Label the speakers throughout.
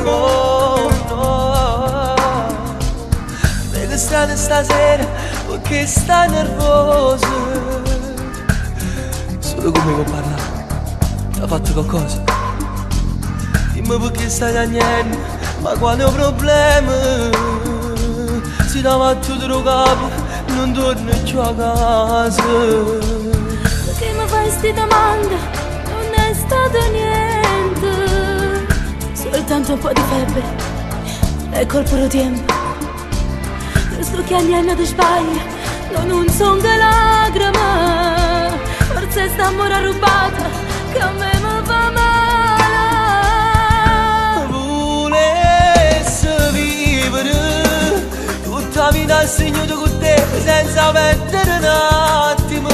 Speaker 1: Oh no. Vedo strada stasera perché stai nervoso. Solo con me può parlare. T'ha fatto qualcosa? Dimmi perché stai piangendo, ma qual è il problema? Si t'ha battuto il capo, non torni più a casa.
Speaker 2: Perché mi fai sti domande? Non è stato niente. Soltanto un po' di febbre e colpo di tempo. Sto chiagnendo di sbaglio, no, non sono lacrime. Forse st'amore rubato che a me mi fa male.
Speaker 1: Volesse vivere tutta la vita segnato con te senza perdere un attimo,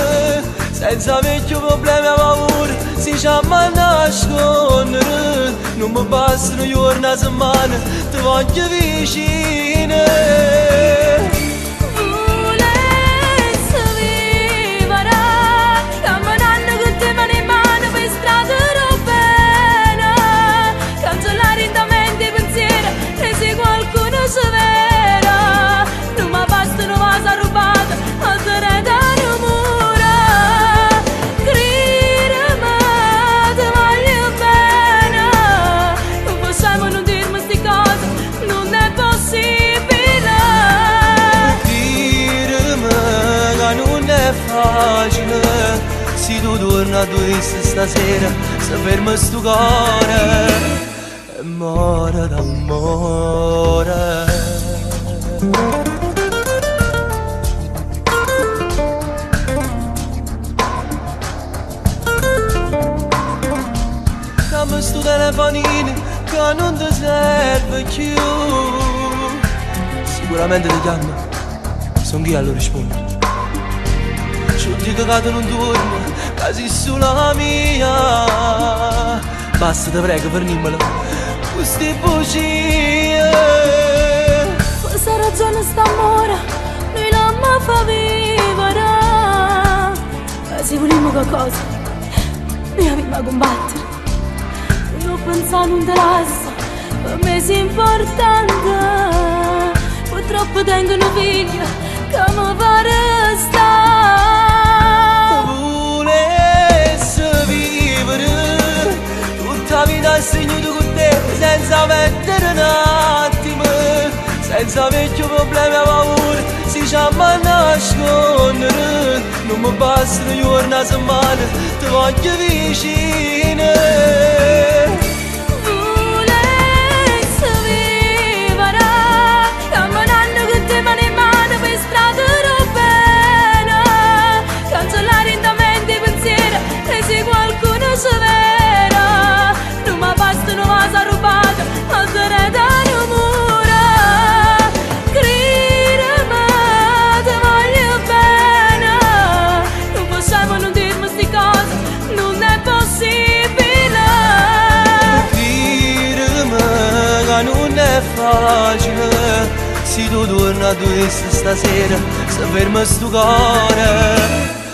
Speaker 1: senza avere più problemi a paura, si chiama nascondere, non mi bastano giorni a settimana, ti voglio vicino.
Speaker 2: Volesse vivere, camminando con te mano in mano per strada bene, cancellare in mente i pensieri e se qualcuno ci vede, non mi basta una cosa rubata, a te da rumore. Credimi, ti voglio bene, non possiamo non dirmi sti cose, non è possibile.
Speaker 1: Credimi che non è facile. Se tu torni a dovessi stasera, se ferma sto cuore e muore d'amore. Dammi sto telefonino che non ti serve più. Sicuramente ti chiamo, sono io allora rispondo. Ci dico che tu non dormi, che sei sulla mia. Basta, te prego, fermimela queste bugie.
Speaker 2: Forse ha ragione st'amore, noi non fa vivere. Ma se vogliamo qualcosa, noi abbiamo a combattere. Io penso non te lascio, per me sei importante. Purtroppo tengo un figlio che mi fa restare.
Speaker 1: Volesse vivere tutta la vita segnato con te senza perdere un attimo, senza avere più problemi a paura, si chiama nascondere, non mi bastano giorni a settimana, ti voglio vicino.
Speaker 2: Volesse vivere, camminando con te mano in mano per strada bene, cancellare in mente i pensieri e se qualcuno ci vede, non mi basta una cosa rubata, ma te ne da rumore. Credimi, ti voglio bene, non possiamo non dirmi sti cose, non è possibile.
Speaker 1: Credimi che non è facile. Se tu torni a dovessi stasera, se ferma sto cuore.